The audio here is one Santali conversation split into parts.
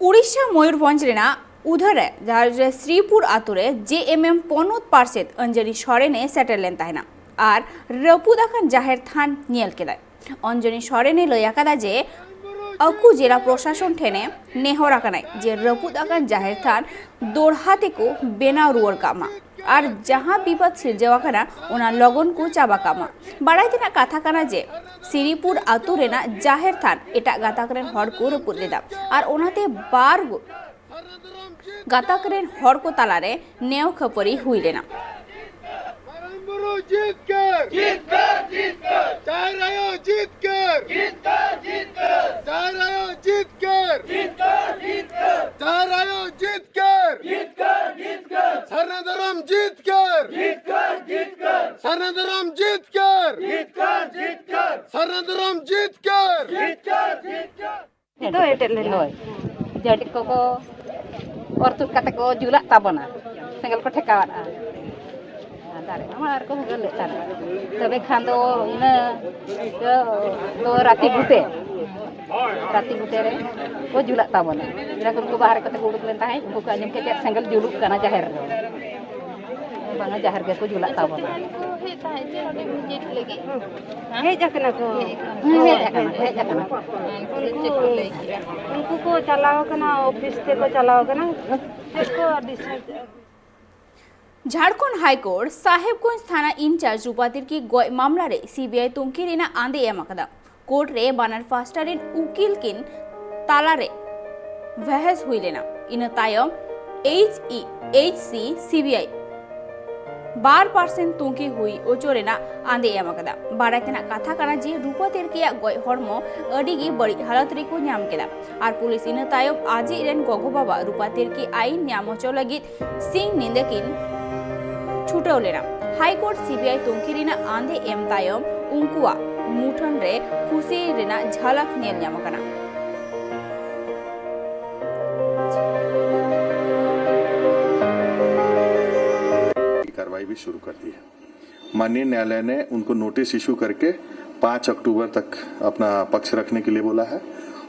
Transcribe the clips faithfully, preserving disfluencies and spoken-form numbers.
ᱩᱲᱤᱥᱥᱟ ᱢᱚᱭᱩᱨᱵᱷᱚᱸᱡᱽ ᱨᱮᱱᱟᱜ ᱩᱫᱷᱟᱹᱨ ᱨᱮ ᱡᱟᱦᱟᱸ ᱨᱮ ᱥᱨᱤᱯᱩᱨ ᱟᱛᱳ ᱨᱮ ᱡᱮ ᱮᱢ ᱮᱢ ᱯᱚᱱᱚᱛ ᱯᱟᱨᱥᱮᱛ ᱚᱧᱡᱚᱞᱤ ᱥᱚᱨᱮᱱ ᱮ ᱥᱮᱴᱮᱨ ᱞᱮᱱ ᱛᱟᱦᱮᱱᱟ ᱟᱨ ᱨᱟᱹᱯᱩᱫ ᱟᱠᱟᱱ ᱡᱟᱦᱮᱨ ᱛᱷᱟᱱ ᱧᱮᱞ ᱠᱮᱫᱟᱭ᱾ ᱚᱧᱡᱚᱞᱤ ᱥᱚᱨᱮᱱ ᱮ ᱞᱟᱹᱭ ᱟᱠᱟᱫᱟ ᱡᱮ ᱟᱹᱠᱩ ᱡᱮᱞᱟ ᱯᱨᱚᱥᱟᱥᱚᱱ ᱴᱷᱮᱱ ᱮ ᱱᱮᱦᱚᱨ ᱟᱠᱟᱱᱟᱭ ᱡᱮ ᱨᱟᱹᱯᱩᱫ ᱟᱠᱟᱱ ᱡᱟᱦᱮᱨ ᱛᱷᱟᱱ ᱫᱚᱲᱦᱟ ᱛᱮᱠᱚ ᱵᱮᱱᱟᱣ ᱨᱩᱣᱟᱹᱲ ᱠᱟᱜ ᱢᱟ ᱟᱨ ᱡᱟᱦᱟᱸ ᱵᱤᱵᱟᱫ ᱥᱤᱨᱡᱟᱹᱣ ᱟᱠᱟᱱᱟ ᱚᱱᱟ ᱞᱚᱜᱚᱱ ᱠᱚ ᱪᱟᱵᱟ ᱠᱟᱜ ᱢᱟ᱾ ᱵᱟᱲᱟᱭ ᱛᱮᱱᱟᱜ ᱠᱟᱛᱷᱟ ᱠᱟᱱᱟ ᱡᱮ ᱥᱤᱨᱤᱯᱩᱨ ᱟᱛᱳ ᱨᱮᱱᱟᱜ ᱡᱟᱦᱮᱨ ᱛᱷᱟᱱ ᱮᱴᱟᱜ ᱜᱟᱛᱟᱠ ᱨᱮᱱ ᱦᱚᱲ ᱠᱚ ᱨᱟᱹᱯᱩᱫ ᱞᱮᱫᱟ ᱟᱨ ᱚᱱᱟᱛᱮ ᱵᱟᱨ ᱜᱚ- ᱜᱟᱛᱟᱠ ᱨᱮᱱ ᱦᱚᱲ ᱠᱚ ᱛᱟᱞᱟᱨᱮ ᱱᱮᱣ ᱠᱷᱟᱹᱯᱟᱹᱨᱤ ᱦᱩᱭ ᱞᱮᱱᱟ᱾ ᱢᱟᱨᱟᱝ ᱵᱩᱨᱩ ᱡᱤᱛᱠᱟᱹᱨ! ᱡᱤᱛᱠᱟᱹᱨ, ᱡᱤᱛᱠᱟᱹᱨ! ᱡᱟᱦᱮᱨ ᱟᱭᱳ ᱡᱤᱛᱠᱟᱹᱨ! ᱡᱤᱛᱠᱟᱹᱨ, ᱡᱤᱛᱠᱟᱹᱨ! ᱡᱟᱦᱮᱨ ᱟᱭᱳ ᱡᱤᱛᱠᱟᱹᱨ! ᱡᱤᱛᱠᱟᱹᱨ, ᱡᱤᱛᱠᱟᱹᱨ! ᱡᱟᱦᱮᱨ ᱟᱭᱳ ᱡᱤᱛᱠᱟᱹᱨ! ᱡᱤᱛᱠᱟᱹᱨ, ᱡᱤᱛᱠᱟᱹᱨ! ᱥᱟᱨᱱᱟ ᱫᱷᱚᱨᱚᱢ ᱡᱤᱛᱠᱟᱹᱨ! ᱡᱤᱛᱠᱟᱹᱨ, ᱡᱤᱛᱠᱟᱹᱨ! ᱥᱟᱨᱱᱟ ᱫᱷᱚᱨᱚᱢ ᱡᱤᱛᱠᱟᱹᱨ! ᱡᱤᱛᱠᱟᱹᱨ, ᱡᱤᱛᱠᱟᱹᱨ! ᱥᱟᱨᱱᱟ ᱫᱷᱚᱨᱚᱢ ᱡᱤᱛᱠᱟᱹᱨ! ᱡᱤᱛᱠᱟᱹᱨ, ᱡᱤᱛᱠᱟᱹᱨ! ᱫᱚ ᱮᱴᱮᱫ ᱞᱮᱱᱟ᱾ ᱦᱳᱭ, ᱡᱟᱹᱰᱤ ᱠᱚᱠᱚ ᱚᱨ ᱛᱩᱫ ᱠᱟᱛᱮ ᱠᱚ ᱡᱩᱞᱟᱜ ᱛᱟᱵᱚᱱᱟ, ᱥᱮᱸᱜᱮᱞ ᱠᱚ ᱴᱷᱮᱠᱟᱣᱟᱫᱼᱟ᱾ ᱟᱨ ᱫᱟᱨᱮ ᱢᱟ ᱟᱨ ᱠᱚ ᱥᱮᱸᱜᱮᱞ ᱞᱮᱫ ᱛᱟᱦᱮᱱ, ᱛᱚᱵᱮ ᱠᱷᱟᱱ ᱫᱚ ᱤᱱᱟᱹ ᱫᱚ ᱨᱟᱛᱤ ᱵᱩᱴᱟᱹ, ᱨᱟᱛᱤ ᱵᱩᱴᱟᱹ ᱨᱮ ᱠᱚ ᱡᱩᱞᱟᱜ ᱛᱟᱵᱚᱱᱟ᱾ ᱡᱟᱦᱟᱸ ᱠᱚ ᱩᱱᱠᱩ ᱵᱟᱦᱨᱮ ᱠᱚᱛᱮ ᱠᱚ ᱩᱰᱩᱠ ᱞᱮᱱ ᱛᱟᱦᱮᱸᱫ, ᱩᱱᱠᱩ ᱠᱚ ᱟᱸᱡᱚᱢ ᱠᱮᱫ ᱪᱮᱫ ᱥᱮᱸᱜᱮᱞ ᱡᱩᱞᱩᱜ ᱠᱟᱱᱟ ᱡᱟᱦᱮᱨ ᱨᱮ, ᱵᱟᱝᱟ ᱡᱟᱦᱮᱨ ᱜᱮᱠᱚ ᱡᱩᱞᱟᱜ ᱛᱟᱵᱚᱱᱟ᱾ ᱦᱮᱡ ᱛᱟᱦᱮᱸᱫ ᱪᱮᱫ ᱱᱚᱰᱮ ᱵᱷᱤᱡᱤᱴ ᱞᱟᱹᱜᱤᱫ? ᱦᱮᱸ? ᱦᱮᱡ ᱟᱠᱟᱱᱟ ᱠᱚ᱾ ᱦᱮᱡ ᱟᱠᱟᱱᱟ, ᱦᱮᱡ ᱟᱠᱟᱱᱟ᱾ ᱩᱱᱠᱩ ᱫᱚ ᱪᱮᱫ ᱠᱚ ᱞᱟᱹᱭ ᱠᱮᱜᱼᱟ? ᱩᱱᱠᱩ ᱠᱚ ᱪᱟᱞᱟᱣ ᱟᱠᱟᱱᱟ, ᱚᱯᱷᱤᱥ ᱛᱮᱠᱚ ᱪᱟᱞᱟᱣ ᱟᱠᱟᱱᱟ᱾ ᱪᱮᱫ ᱠᱚ decide? Jharkhand high court Sahibganj ᱛᱷᱟᱱᱟ ᱤᱱᱪᱟᱨᱡᱽ ᱨᱩᱯᱟ ᱛᱤᱨᱠᱤ ᱜᱚᱡ ᱢᱟᱢᱞᱟ ᱨᱮ ᱥᱤ ᱵᱤ ᱟᱭ ᱛᱩᱝᱠᱷᱤ ᱨᱮᱱᱟᱜ ᱟᱸᱫᱮ ᱮᱢ ᱟᱠᱟᱫᱟ᱾ ᱠᱳᱨᱴ ᱨᱮ ᱵᱟᱱᱟᱨ ᱯᱟᱦᱴᱟ ᱨᱮᱱ ᱩᱠᱤᱞ ᱠᱤᱱ ᱛᱟᱞᱟᱨᱮ ᱵᱟᱦᱥ ᱦᱩᱭ ᱞᱮᱱᱟ᱾ ᱤᱱᱟᱹ ᱛᱟᱭᱚᱢ H E H C C B I ᱵᱟᱨ ᱯᱟᱨᱥᱮᱱᱴ ᱛᱩᱝᱠᱷᱤ ᱦᱩᱭ ᱚᱪᱚ ᱨᱮᱱᱟᱜ ᱟᱸᱫᱮ ᱮᱢ ᱟᱠᱟᱫᱟ᱾ ᱵᱟᱲᱟᱭ ᱛᱮᱱᱟᱜ ᱠᱟᱛᱷᱟ ᱠᱟᱱᱟ ᱡᱮ ᱨᱩᱯᱟ ᱛᱤᱨᱠᱤᱭᱟᱜ ᱜᱚᱡ ᱦᱚᱲᱢᱚ ᱟᱹᱰᱤ ᱜᱮ ᱵᱟᱹᱲᱤᱡ ᱦᱟᱞᱚᱛ ᱨᱮᱠᱚ ᱧᱟᱢ ᱠᱮᱫᱟ ᱟᱨ ᱯᱩᱞᱤᱥ ᱤᱱᱟᱹ ᱛᱟᱭᱚᱢ ᱟᱡᱤᱡ ᱨᱮᱱ ᱜᱚᱜᱚ ᱵᱟᱵᱟ ᱨᱩᱯᱟ ᱛᱤᱨᱠᱤ ᱟᱭᱤᱱ ᱧᱟᱢ ᱦᱚᱪᱚ ᱞᱟᱹᱜᱤᱫ ᱥᱤᱧ ᱧᱤᱫᱟᱹ ᱠᱤᱱ ᱪᱷᱩᱴᱟᱹᱣ ᱞᱮᱱᱟ᱾ ᱦᱟᱭ ᱠᱳᱨᱴ ᱥᱤ ᱵᱤ ᱟᱭ ᱛᱩᱝᱠᱷᱤ ᱨᱮᱱᱟᱜ ᱟᱸᱫᱮ ᱮᱢ ᱛᱟᱭᱚᱢ ᱩᱱᱠᱩᱣᱟᱜ ᱢᱩᱴᱷᱟᱹᱱ ᱨᱮ ᱠᱷᱩᱥᱤ ᱨᱮᱱᱟᱜ ᱡᱷᱟᱞᱟᱠ ᱧᱮᱞ ᱧᱟᱢ ᱟᱠᱟᱱᱟ᱾ कार्रवाई भी शुरू कर दी है। माननीय न्यायालय ने उनको नोटिस इशू करके पाँच अक्टूबर तक अपना पक्ष रखने के लिए बोला है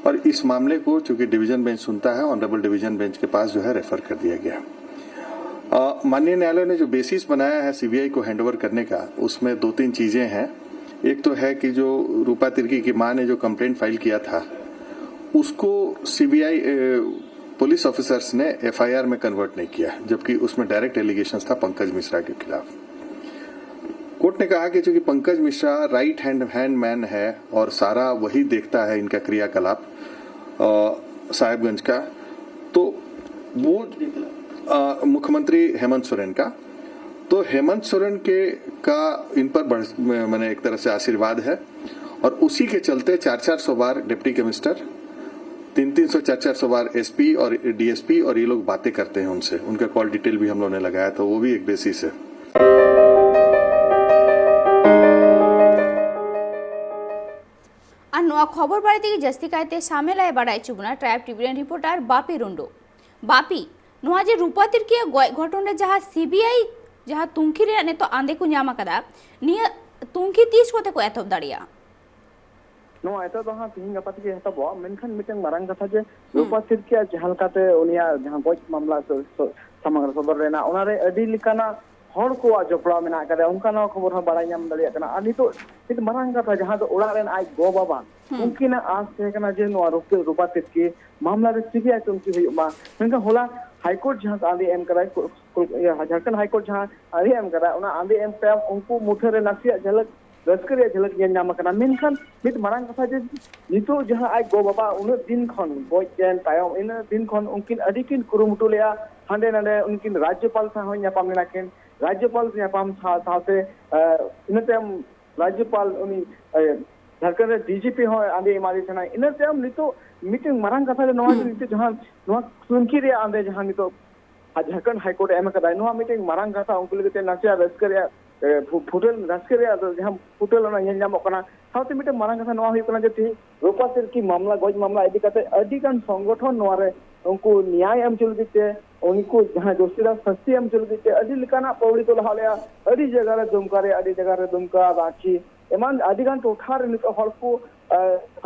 और इस मामले को चूंकि डिवीजन बेंच सुनता है, ऑनरेबल डिवीजन बेंच के पास जो है रेफर कर दिया गया। अ, माननीय न्यायालय ने जो बेसिस बनाया है सीबीआई को हैंडओवर करने का, उसमें दो तीन चीज़ें हैं। एक तो है कि जो रूपा तिर्की की मां ने जो कंप्लेंट फाइल किया था, उसको सीबीआई पुलिस ऑफिसर्स ने एफआईआर में कन्वर्ट नहीं किया, जबकि उसमें डायरेक्ट एलिगेशंस था पंकज मिश्रा के खिलाफ। कोर्ट ने कहा कि चूंकि Pankaj Mishra right hand hand man है और सारा वही देखता है इनका क्रियाकलाप, अ, साहेबगंज का, तो वो, अ, मुख्यमंत्री हेमंत सोरेन का, तो हेमंत सोरेन के का इन पर बढ़, मैंने एक तरह से आशीर्वाद है। और उसी के चलते चार चार सौ बार डिप्टी कमिश्नर, तीन तीन सौ, चार चार सौ बार एसपी और डीएसपी, और ये लोग बातें करते हैं उनसे। उनका कॉल डिटेल भी हम लोगों ने लगाया था, वो भी एक बेसिस है। ᱟᱨ ᱱᱚᱣᱟ ᱠᱷᱚᱵᱚᱨ ᱵᱟᱨᱮ ᱛᱮᱜᱮ ᱡᱟᱹᱥᱛᱤ ᱠᱟᱭᱛᱮ ᱥᱟᱢᱮᱞᱟᱭ ᱵᱟᱲᱟᱭ ᱦᱚᱪᱚ ᱵᱚᱱᱟ ᱴᱨᱟᱭᱤᱵᱽ ᱴᱨᱤᱵᱤᱭᱩᱱ ᱨᱤᱯᱳᱨᱴᱟᱨ ᱵᱟᱯᱤ ᱨᱩᱱᱰᱩ᱾ ᱵᱟᱯᱤ, ᱱᱚᱣᱟ ᱡᱮ ᱨᱩᱯᱟ ᱛᱤᱨᱠᱤᱭᱟᱹ ᱜᱚᱡ ᱜᱷᱚᱴᱚᱱ ᱨᱮ ᱡᱟᱦᱟᱸ ᱥᱤᱵᱤᱟᱭ ᱡᱟᱦᱟᱸ ᱛᱩᱝᱠᱷᱤ ᱨᱮᱭᱟᱜ ᱱᱤᱛᱚᱜ ᱟᱸᱫᱮ ᱠᱚ ᱧᱟᱢ ᱟᱠᱟᱫᱟ, ᱱᱤᱭᱟᱹ ᱛᱩᱝᱠᱷᱤ ᱛᱤᱥ ᱠᱚᱛᱮ ᱠᱚ ᱮᱛᱚᱦᱚᱵ ᱫᱟᱲᱮᱭᱟᱜᱼᱟ? ᱱᱚᱣᱟ ᱮᱛᱚᱦᱚᱵ ᱫᱚ ᱦᱟᱸᱜ ᱛᱤᱦᱤᱧ ᱜᱟᱯᱟ ᱛᱮᱜᱮ ᱮᱛᱚᱦᱚᱵᱚᱜᱼᱟ᱾ ᱢᱮᱱᱠᱷᱟᱱ ᱢᱤᱫᱴᱟᱝ ᱢᱟᱨᱟᱝ ᱠᱟᱛᱷᱟ ᱡᱮ ᱨᱩᱯᱟ ᱛᱤᱨᱠᱤᱭᱟᱜ ᱡᱟᱦᱟᱸ ᱞᱮᱠᱟᱛᱮ ᱩᱱᱤᱭᱟᱜ ᱡᱟᱦᱟᱸ ᱜᱚᱡ ᱢᱟᱢᱞᱟ ᱥᱚ- ᱥᱚ- ᱥᱟᱢᱟᱝ ᱨᱮ ᱥᱚᱫᱚᱨ ᱞᱮᱱᱟ, ᱚᱱᱟᱨᱮ ᱟᱹᱰᱤ ᱞᱮᱠᱟᱱᱟᱜ ᱦᱚᱲ ᱠᱚᱣᱟᱜ ᱡᱚᱯᱲᱟᱣ ᱢᱮᱱᱟᱜ ᱟᱠᱟᱫᱟ, ᱚᱱᱠᱟᱱᱟᱜ ᱠᱷᱚᱵᱚᱨ ᱦᱚᱸ ᱵᱟᱲᱟᱭ ᱧᱟᱢ ᱫᱟᱲᱮᱭᱟᱜ ᱠᱟᱱᱟ᱾ ᱟᱨ ᱱᱤᱛᱚᱜ ᱢᱤᱫ ᱢᱟᱨᱟᱝ ᱠᱟᱛᱷᱟ, ᱡᱟᱦᱟᱸ ᱫᱚ ᱚᱲᱟᱜ ᱨᱮᱱ ᱟᱡ ᱜᱚ ᱵᱟᱵᱟ, ᱩᱱᱠᱤᱱᱟᱜ ᱟᱸᱥ ᱛᱟᱦᱮᱸ ᱠᱟᱱᱟ ᱡᱮ ᱱᱚᱣᱟ ᱨᱩᱯᱟ ᱨᱩᱯᱟ ᱛᱤᱨᱠᱤ ᱢᱟᱢᱞᱟ ᱨᱮ ᱥᱤᱵᱤᱟᱭ ᱛᱩᱝᱠᱷᱤ ᱦᱩᱭᱩᱜ ᱢᱟ᱾ ᱢᱮᱱᱠᱷᱟᱱ ᱦᱚᱞᱟ ᱦᱟᱭᱠᱳᱨᱴ ᱡᱟᱦᱟᱸ ᱟᱸᱫᱮ ᱮᱢ ᱠᱟᱫᱟᱭ, ᱠᱳ- ᱠᱳ- ᱤᱭᱟᱹ, ᱡᱷᱟᱲᱠᱷᱚᱸᱰ ᱦᱟᱭᱠᱳᱨᱴ ᱡᱟᱦᱟᱸ ᱟᱸᱫᱮ ᱮᱢ ᱠᱟᱫᱟ, ᱚᱱᱟ ᱟᱸᱫᱮ ᱮᱢ ᱛᱟᱭᱚᱢ ᱩᱱᱠᱩ ᱢᱩᱴᱷᱟᱹᱱ ᱨᱮ ᱱᱟᱥᱮᱭᱟᱜ ᱡᱷᱟᱞᱟᱠ, ᱨᱟᱹᱥᱠᱟᱹ ᱨᱮᱭᱟᱜ ᱡᱷᱟᱞᱟᱠ ᱧᱮᱞ ᱧᱟᱢ ᱟᱠᱟᱱᱟ᱾ ᱢᱮᱱᱠᱷᱟᱱ ᱢᱤᱫ ᱢᱟᱨᱟᱝ ᱠᱟᱛᱷᱟ ᱡᱮ ᱱᱤᱛᱚᱜ ᱡᱟᱦᱟᱸ ᱟᱡ ᱜᱚ ᱵᱟᱵᱟ ᱩᱱᱟᱹᱜ ᱫᱤᱱ ᱠᱷᱚᱱ ᱜᱚᱡ ᱮᱱ ᱛᱟᱭᱚᱢ, ᱤᱱᱟᱹᱜ ᱫᱤᱱ ᱠᱷᱚᱱ ᱩᱱᱠᱤᱱ ᱟᱹᱰᱤ ᱠᱤᱱ ᱠᱩᱨᱩᱢᱩᱴᱩ ᱞᱮᱫᱼᱟ, ᱦᱟᱸᱰᱮ ᱱᱟᱰᱮ ᱩᱱᱠᱤᱱ ᱨᱟᱡᱽᱡᱚᱯᱟᱞ ᱥᱟᱶ ᱦᱚᱸ ᱧᱟᱯᱟᱢ ᱞᱮᱱᱟ ᱠᱤᱱ᱾ ᱨᱟᱡᱽᱡᱚᱯᱟᱞ ᱧᱟᱯᱟᱢ ᱥᱟᱶ ᱥᱟᱶᱛᱮ, ᱟᱸ, ᱤᱱᱟᱹ ᱛᱟᱭᱚᱢ ᱨᱟᱡᱽᱡᱚᱯᱟᱞ ᱩᱱᱤ, ᱮ, ᱡᱷᱟᱲᱠᱷᱚᱸᱰ ᱨᱮ ᱰᱤᱡᱤᱯᱤ ᱦᱚᱸ ᱟᱸᱫᱮ ᱮᱢᱟᱫᱮ ᱛᱟᱦᱮᱱᱟ᱾ ᱤᱱᱟᱹ ᱛᱟᱭᱚᱢ ᱱᱤᱛᱚᱜ ᱢᱤᱫᱴᱮᱱ ᱢᱟᱨᱟᱝ ᱠᱟᱛᱷᱟ ᱡᱮ ᱱᱚᱣᱟ ᱡᱮ ᱱᱤᱛᱚᱜ ᱡᱟᱦᱟᱸ ᱱᱚᱣᱟ ᱛᱩᱝᱠᱷᱤ ᱨᱮᱭᱟᱜ ᱟᱸᱫᱮ ᱡᱟᱦᱟᱸ ᱱᱤᱛᱚᱜ ᱟᱨ ᱡᱷᱟᱲᱠᱷᱚᱸᱰ ᱦᱟᱭᱠᱳᱨᱴ ᱮ ᱮᱢ ᱟᱠᱟᱫᱟᱭ, ᱱᱚᱣᱟ ᱢᱤᱫᱴᱮᱱ ᱢᱟᱨᱟᱝ ᱠᱟᱛᱷᱟ, ᱩᱱᱠᱩ ᱞᱟᱹᱜᱤᱫ ᱛᱮ ᱱᱟᱥᱮᱭᱟᱜ ᱨᱟᱹᱥᱠᱟᱹ ᱨᱮᱭᱟᱜ, ᱮ, ᱯᱷᱩ-, ᱯᱷᱩᱴᱮᱞ ᱨᱟᱹᱥᱠᱟᱹ ᱨᱮᱭᱟᱜ ᱫᱚ ᱡᱟᱦᱟᱸ ᱯᱷᱩᱴᱮᱞ ᱚᱱᱟ ᱧᱮᱞ ᱧᱟᱢᱚᱜ ᱠᱟᱱᱟ᱾ ᱥᱟᱶᱛᱮ ᱢᱤᱫᱴᱮᱱ ᱢᱟᱨᱟᱝ ᱠᱟᱛᱷᱟ ᱱᱚᱣᱟ ᱦᱩᱭᱩᱜ ᱠᱟᱱᱟ ᱡᱮ ᱛᱮᱦᱮᱧ ᱨᱩᱯᱟ ᱛᱤᱨᱠᱤ ᱢᱟᱢᱞᱟ, ᱜᱚᱡ ᱢᱟᱢᱞᱟ ᱤᱫᱤ ᱠᱟᱛᱮ ᱟᱹᱰᱤ ᱜᱟᱱ ᱥᱚᱝᱜᱚᱴᱷᱚᱱ ᱱᱚᱣᱟ ᱨᱮ ᱩᱱᱠᱩ ᱱᱮᱭᱟᱭ ᱮᱢ ᱦᱚᱪᱚ ᱞᱟᱹᱜᱤᱫ ᱛᱮ, ᱩᱱᱠᱩ ᱡᱟᱦᱟᱸᱭ ᱫᱳᱥᱤ ᱫᱚ ᱥᱟᱹᱥᱛᱤ ᱮᱢ ᱦᱚᱪᱚ ᱞᱟᱹᱜᱤᱫ ᱛᱮ ᱟᱹᱰᱤ ᱞᱮᱠᱟᱱᱟᱜ ᱯᱟᱹᱣᱲᱤ ᱠᱚ ᱞᱟᱦᱟ ᱞᱮᱜᱼᱟ᱾ ᱟᱹᱰᱤ ᱡᱟᱭᱜᱟ ᱨᱮ ᱫᱩᱢᱠᱟ ᱨᱮ, ᱟᱹᱰᱤ ᱡᱟᱭᱜᱟ ᱨᱮ ᱫᱩᱢᱠᱟ, ᱨᱟᱸᱪᱤ, ᱮᱢᱟᱱ ᱟᱹᱰᱤ ᱜᱟᱱ ᱴᱚᱴᱷᱟ ᱨᱮ ᱱᱤᱛᱚᱜ ᱦᱚᱲ ᱠᱚ, ᱮ,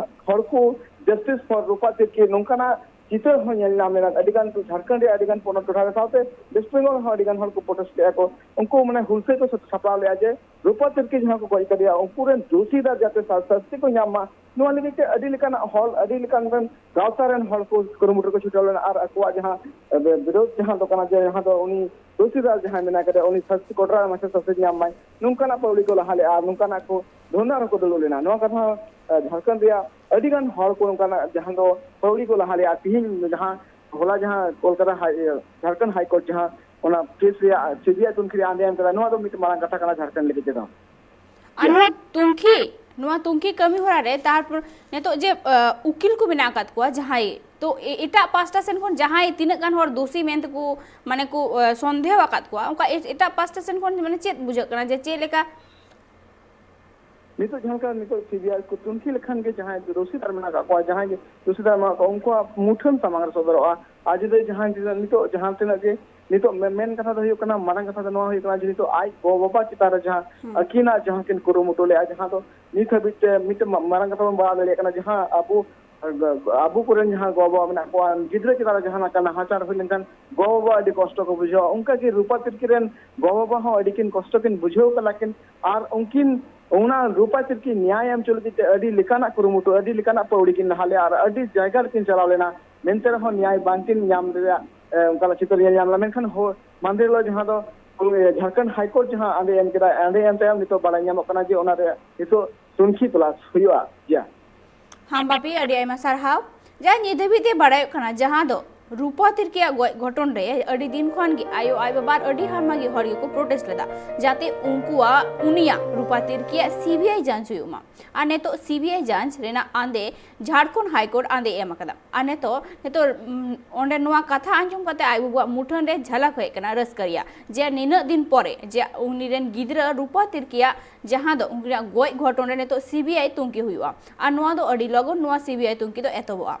ᱦᱚᱲ ᱠᱚ Justice for Rupa Tirki, ᱱᱚᱝᱠᱟᱱᱟᱜ ᱪᱤᱛᱟᱹᱨ ᱦᱚᱸ ᱧᱮᱞ ᱧᱟᱢ ᱞᱮᱱᱟ᱾ ᱟᱹᱰᱤ ᱜᱟᱱ ᱡᱷᱟᱲᱠᱷᱚᱸᱰ ᱨᱮᱭᱟᱜ ᱟᱹᱰᱤ ᱜᱟᱱ ᱯᱚᱱᱚᱛ ᱴᱚᱴᱷᱟ ᱨᱮ, ᱥᱟᱶᱛᱮ ᱣᱮᱥᱴ ᱵᱮᱝᱜᱚᱞ ᱦᱚᱸ ᱟᱹᱰᱤ ᱜᱟᱱ ᱦᱚᱲ ᱠᱚ ᱯᱨᱚᱴᱮᱥᱴ ᱞᱮᱫᱼᱟ ᱠᱚ᱾ ᱩᱱᱠᱩ ᱢᱟᱱᱮ ᱦᱩᱞᱥᱟᱹᱭ ᱠᱚ ᱥᱟᱯᱲᱟᱣ ᱞᱮᱫᱼᱟ ᱡᱮ ᱨᱩᱯᱟ ᱛᱤᱨᱠᱤ ᱡᱟᱦᱟᱸ ᱠᱚ ᱜᱚᱡ ᱠᱟᱫᱮᱭᱟ, ᱩᱱᱠᱩ ᱨᱮᱱ ᱫᱳᱥᱤ ᱫᱟᱨ ᱡᱟᱛᱮ ᱥᱟ-, ᱥᱟᱹᱥᱛᱤ ᱠᱚ ᱧᱟᱢ ᱢᱟ, ᱱᱚᱣᱟ ᱞᱟᱹᱜᱤᱫ ᱛᱮ ᱟᱹᱰᱤ ᱞᱮᱠᱟᱱᱟᱜ ᱦᱚᱲ, ᱟᱹᱰᱤ ᱞᱮᱠᱟᱱ ᱨᱮᱱ ᱜᱟᱶᱛᱟ ᱨᱮᱱ ᱦᱚᱲ ᱠᱚ ᱠᱩᱨᱩᱢᱩᱴᱩ ᱠᱚ ᱪᱷᱩᱴᱟᱹᱣ ᱞᱮᱱᱟ᱾ ᱟᱨ ᱟᱠᱚᱣᱟᱜ ᱡᱟᱦᱟᱸ, ᱮ, ᱵᱤ-, ᱵᱤᱨᱳᱫᱷ ᱡᱟᱦᱟᱸ ᱫᱚ ᱠᱟᱱᱟ ᱡᱮ ᱡᱟᱦᱟᱸ ᱫᱚ ᱩᱱᱤ ᱫᱳᱥᱤ ᱫᱟᱨ ᱡᱟᱦᱟᱸᱭ ᱢᱮᱱᱟᱭ ᱠᱟᱫᱮᱭᱟ, ᱩᱱᱤ ᱥᱟᱹᱥᱛᱤ, ᱠᱚᱰᱨᱟ ᱢᱟᱪᱷᱟ ᱥᱟᱹᱥᱛᱤ ᱧᱟᱢ ᱢᱟᱭ, ᱱᱚᱝᱠᱟᱱᱟᱜ ᱯᱟᱹᱣᱲᱤ ᱠᱚ ᱞᱟᱦᱟ ᱞᱮᱫᱼᱟ ᱟᱨ ᱱᱚᱝᱠᱟᱱᱟᱜ ᱠᱚ ᱫᱷᱚᱨᱱᱟ ᱨᱮᱦᱚᱸ ᱠᱚ ᱫᱩᱲᱩᱵ ᱞᱮᱱᱟ᱾ ᱱᱚᱣᱟ ᱠᱟᱛᱷᱟ ᱦᱚᱸ, ᱮ, ᱡᱷᱟᱲᱠᱷᱚᱸᱰ ᱨᱮᱭᱟᱜ ᱟᱹᱰᱤ ᱜᱟᱱ ᱦᱚᱲ ᱠᱚ ᱱᱚᱝᱠᱟᱱᱟᱜ ᱡᱟᱦᱟᱸ ᱫᱚ ᱯᱟᱹᱣᱲᱤ ᱠᱚ ᱞᱟᱦᱟ ᱞᱮᱫᱼᱟ᱾ ᱛᱤᱦᱤᱧ ᱡᱟᱦᱟᱸ ᱦᱚᱞᱟ ᱡᱟᱦᱟᱸ ᱠᱳᱞᱠᱟᱛᱟ ᱦᱟᱭ-, ᱤᱭᱟᱹ, ᱡᱷᱟᱲᱠᱷᱚᱸᱰ ᱦᱟᱭ ᱠᱳᱨᱴ ᱡᱟᱦᱟᱸ ᱚᱱᱟ ᱠᱮᱥ ᱨᱮᱭᱟᱜ ᱥᱤᱵᱤᱟᱭ ᱛᱩᱱᱠᱷᱤ ᱨᱮ ᱟᱸᱫᱮ ᱮᱢ ᱠᱮᱫᱟ, ᱱᱚᱣᱟ ᱫᱚ ᱢᱤᱫᱴᱟᱝ ᱢᱟᱨᱟᱝ ᱠᱟᱛᱷᱟ ᱠᱟᱱᱟ ᱡᱷᱟᱲᱠᱷᱚᱸᱰ ᱞᱟᱹᱜᱤᱫ ᱛᱮᱫᱚ᱾ ᱟᱨ ᱱᱚᱣᱟ ᱛᱩᱱᱠᱷᱤ, ᱱᱚᱣᱟ ᱛᱩᱱᱠᱷᱤ ᱠᱟᱹᱢᱤ ᱦᱚᱨᱟ ᱨᱮ ᱛᱟᱨᱯᱚᱨ ᱱᱤᱛᱚᱜ ᱡᱮ, ᱟ, ᱩᱠᱤᱞ ᱠᱚ ᱢᱮᱱᱟᱜ ᱟᱠᱟᱫ ᱠᱚᱣᱟ ᱡᱟᱦᱟᱸᱭ, ᱛᱚ ᱮ-, ᱮᱴᱟᱜ ᱯᱟᱥᱴᱟ ᱥᱮᱱ ᱠᱷᱚᱱ ᱡᱟᱦᱟᱸᱭ ᱛᱤᱱᱟᱹᱜ ᱜᱟᱱ ᱦᱚᱲ ᱫᱳᱥᱤ ᱢᱮᱱᱛᱮ ᱠᱚ, ᱢᱟᱱᱮ ᱠᱚ, ᱟ, ᱥᱚᱱᱫᱮᱦᱚ ᱟᱠᱟᱫ ᱠᱚᱣᱟ, ᱚᱱᱠᱟ ᱮ-, ᱮᱴᱟᱜ ᱯᱟᱥᱴᱟ ᱥᱮᱱ ᱠᱷᱚᱱ ᱢᱟᱱᱮ ᱪᱮᱫ ᱵᱩᱡᱷᱟᱹᱜ ᱠᱟᱱᱟ ᱡᱮ ᱪᱮᱫ ᱞᱮᱠᱟ? ᱱᱤᱛᱚᱜ ᱡᱟᱦᱟᱸ ᱞᱮᱠᱟ ᱱᱤᱛᱚᱜ ᱥᱤᱵᱤᱟᱭ ᱠᱚ ᱛᱩᱱᱠᱷᱤ ᱞᱮᱠᱷᱟᱱ ᱜᱮ ᱡᱟᱦᱟᱸᱭ ᱫᱳᱥᱤ ᱫᱟᱨ ᱢᱮᱱᱟᱜ ᱟᱠᱟᱫ ᱠᱚᱣᱟ, ᱡᱟᱦᱟᱸᱭ ᱜᱮ ᱫᱳᱥᱤ ᱫᱟᱨ ᱢᱮᱱᱟᱜ ᱠᱚᱣᱟ, ᱩᱱᱠᱩᱣᱟᱜ ᱢᱩᱴᱷᱟᱹᱱ ᱥᱟᱢᱟᱝ ᱨᱮ ᱥᱚᱫᱚᱨᱚᱜᱼᱟ᱾ ᱟᱨ ᱡᱩᱫᱤ ᱡᱟᱦᱟᱸᱭ ᱡᱩᱫᱤ ᱱᱤᱛᱚᱜ ᱡᱟᱦᱟᱸ ᱛᱤᱱᱟᱹᱜ ᱜᱮ ᱱᱤᱛᱚᱜ ᱢᱮ-, ᱢᱮᱱ ᱠᱟᱛᱷᱟ ᱫᱚ ᱦᱩᱭᱩᱜ ᱠᱟᱱᱟ, ᱢᱟᱨᱟᱝ ᱠᱟᱛᱷᱟ ᱫᱚ ᱱᱚᱣᱟ ᱦᱩᱭᱩᱜ ᱠᱟᱱᱟ ᱡᱮ ᱱᱤᱛᱚᱜ ᱟᱡ ᱜᱚ ᱵᱟᱵᱟ ᱪᱮᱛᱟᱱ ᱨᱮ ᱡᱟᱦᱟᱸ ᱦᱩᱸ᱾ ᱟᱹᱠᱤᱱᱟᱜ ᱡᱟᱦᱟᱸ ᱠᱤᱱ ᱠᱩᱨᱩᱢᱩᱴᱩ ᱞᱮᱫᱼᱟ, ᱡᱟᱦᱟᱸ ᱫᱚ ᱱᱤᱛ ᱦᱟᱹᱵᱤᱡ ᱛᱮ ᱢᱤᱫᱴᱮᱱ ᱢᱟ-, ᱢᱟᱨᱟᱝ ᱠᱟᱛᱷᱟ ᱵᱚᱱ ᱵᱟᱲᱟᱭ ᱫᱟᱲᱮᱭᱟᱜ ᱠᱟᱱᱟ, ᱡᱟᱦᱟᱸ ᱟᱵᱚ, ᱟᱵᱚ ᱠᱚᱨᱮᱱ ᱡᱟᱦᱟᱸ ᱜᱚ ᱵᱟᱵᱟ ᱢᱮᱱᱟᱜ ᱠᱚᱣᱟ, ᱜᱤᱫᱽᱨᱟᱹ ᱪᱮᱛᱟᱱ ᱨᱮ ᱡᱟᱦᱟᱸ ᱞᱮᱠᱟ ᱱᱟᱦᱟᱪᱟᱨ ᱦᱩᱭ ᱞᱮᱱᱠᱷᱟᱱ ᱜᱚ ᱵᱟᱵᱟ ᱟᱹᱰᱤ ᱠᱚᱥᱴᱚ ᱠᱚ ᱵᱩᱡᱷᱟᱹᱣᱟ, ᱚᱱᱠᱟ ᱜᱮ ᱨᱩᱯᱟ ᱛᱤᱨᱠᱤ ᱨᱮᱱ ᱜᱚ ᱵᱟᱵᱟ ᱦᱚᱸ ᱟᱹᱰᱤ ᱠᱤᱱ ᱠᱚᱥᱴᱚ ᱠᱤᱱ ᱵᱩᱡᱷᱟᱹᱣ ᱠᱟᱫᱟ ᱠᱤᱱ᱾ ᱟᱨ ᱩᱱᱠᱤᱱ ᱚᱱᱟ ᱨᱩᱯᱟ ᱛᱤᱨᱠᱤ ᱱᱮᱭᱟᱭ ᱮᱢ ᱦᱚᱪᱚ ᱞᱟᱹᱜᱤᱫ ᱛᱮ ᱟᱹᱰᱤ ᱞᱮᱠᱟᱱᱟᱜ ᱠᱩᱨᱩᱢᱩᱴᱩ, ᱟᱹᱰᱤ ᱞᱮᱠᱟᱱᱟᱜ ᱯᱟᱹᱣᱲᱤ ᱠᱤᱱ ᱞᱟᱦᱟ ᱞᱮᱫᱼᱟ ᱟᱨ ᱟᱹᱰᱤ ᱡᱟᱭᱜᱟ ᱨᱮᱠᱤᱱ ᱪᱟᱞᱟᱣ ᱞᱮᱱᱟ᱾ ᱮᱱᱛᱮ ᱨᱮᱦᱚᱸ ᱱᱮᱭᱟᱭ ᱵᱟᱝᱠᱤᱱ ᱧᱟᱢ ᱨᱮᱭᱟᱜ, ᱮ, ᱚᱱᱠᱟᱱᱟᱜ ᱪᱤᱛᱟᱹᱨ ᱧᱮᱞ ᱧᱟᱢ ᱞᱮᱱᱟ᱾ ᱢᱮᱱᱠᱷᱟᱱ ᱦᱚ-, ᱢᱟᱦᱫᱮᱨ ᱦᱤᱞᱳᱜ ᱡᱟᱦᱟᱸ ᱫᱚ, ᱮ, ᱡᱷᱟᱲᱠᱷᱚᱸᱰ ᱦᱟᱭ ᱠᱳᱨᱴ ᱡᱟᱦᱟᱸ ᱟᱸᱫᱮ ᱮᱢ ᱠᱮᱫᱟ, ᱟᱸᱫᱮ ᱮᱢ ᱛᱟᱭᱚᱢ ᱱᱤᱛᱚᱜ ᱵᱟᱲᱟᱭ ᱧᱟᱢᱚᱜ ᱠᱟᱱᱟ ᱡᱮ ᱚᱱᱟ ᱨᱮ ᱱᱤᱛᱚᱜ ᱛᱩᱱᱠᱷᱤ ᱛᱚᱞᱟᱥ ᱦᱩᱭᱩᱜᱼᱟ᱾ ᱡᱟ᱾ ᱦᱟᱢ ᱵᱟᱯᱤ, ᱟᱹᱰᱤ ᱟᱭᱢᱟ ᱥᱟᱨᱦᱟᱣ᱾ ᱡᱟ ᱱᱤᱛ ᱫᱷᱟᱹᱵᱤᱡ ᱛᱮ ᱵᱟᱲᱟᱭᱚᱜ ᱠᱟᱱᱟ, ᱡᱟᱦᱟᱸ ᱫᱚ ᱨᱩᱯᱟ ᱛᱤᱨᱠᱤᱭᱟᱜ ᱜᱚᱡ ᱜᱷᱚᱴᱚᱱ ᱨᱮ ᱟᱹᱰᱤ ᱫᱤᱱ ᱠᱷᱚᱱ ᱜᱮ ᱟᱭᱳ ᱟᱭ ᱵᱟᱵᱟ ᱟᱨ ᱟᱹᱰᱤ ᱦᱟᱨᱢᱟ ᱜᱮ ᱦᱚᱲ ᱜᱮᱠᱚ ᱯᱨᱚᱴᱮᱥᱴ ᱞᱮᱫᱟ, ᱡᱟᱛᱮ ᱩᱱᱠᱩᱣᱟᱜ, ᱩᱱᱤᱭᱟᱜ, ᱨᱩᱯᱟ ᱛᱤᱨᱠᱤᱭᱟᱜ ᱥᱤᱵᱤᱟᱭ ᱡᱟᱸᱪ ᱦᱩᱭᱩᱜ ᱢᱟ᱾ ᱟᱨ ᱱᱤᱛᱚᱜ ᱥᱤᱵᱤᱟᱭ ᱡᱟᱸᱪ ᱨᱮᱱᱟᱜ ᱟᱸᱫᱮ ᱡᱷᱟᱲᱠᱷᱚᱸᱰ ᱦᱟᱭ ᱠᱳᱨᱴ ᱟᱸᱫᱮ ᱮᱢ ᱟᱠᱟᱫᱟ᱾ ᱟᱨ ᱱᱤᱛᱚᱜ, ᱱᱤᱛᱚᱜ, ᱩᱢ, ᱚᱸᱰᱮ ᱱᱚᱣᱟ ᱠᱟᱛᱷᱟ ᱟᱸᱡᱚᱢ ᱠᱟᱛᱮ ᱟᱡ ᱵᱟᱵᱩᱣᱟᱜ ᱢᱩᱴᱷᱟᱹᱱ ᱨᱮ ᱡᱷᱟᱞᱟᱠ ᱦᱮᱡ ᱠᱟᱱᱟ ᱨᱟᱹᱥᱠᱟᱹ ᱨᱮᱭᱟᱜ, ᱡᱮ ᱱᱤᱱᱟᱹᱜ ᱫᱤᱱ ᱯᱚᱨᱮ ᱡᱮ ᱩᱱᱤ ᱨᱮᱱ ᱜᱤᱫᱽᱨᱟᱹ ᱨᱩᱯᱟ ᱛᱤᱨᱠᱤᱭᱟᱜ ᱡᱟᱦᱟᱸ ᱫᱚ ᱩᱱᱠᱤᱱᱟᱜ ᱜᱚᱡ ᱜᱷᱚᱴᱚᱱ ᱨᱮ ᱱᱤᱛᱚᱜ ᱥᱤᱵᱤᱟᱭ ᱛᱩᱱᱠᱷᱤ ᱦᱩᱭᱩᱜᱼᱟ᱾ ᱟᱨ ᱱᱚᱣᱟ ᱫᱚ ᱟᱹᱰᱤ ᱞᱚᱜᱚᱱ ᱱᱚᱣᱟ ᱥᱤᱵᱤᱟᱭ ᱛᱩᱱᱠᱷᱤ ᱫᱚ ᱮᱛᱚᱦᱚᱵᱚᱜᱼᱟ᱾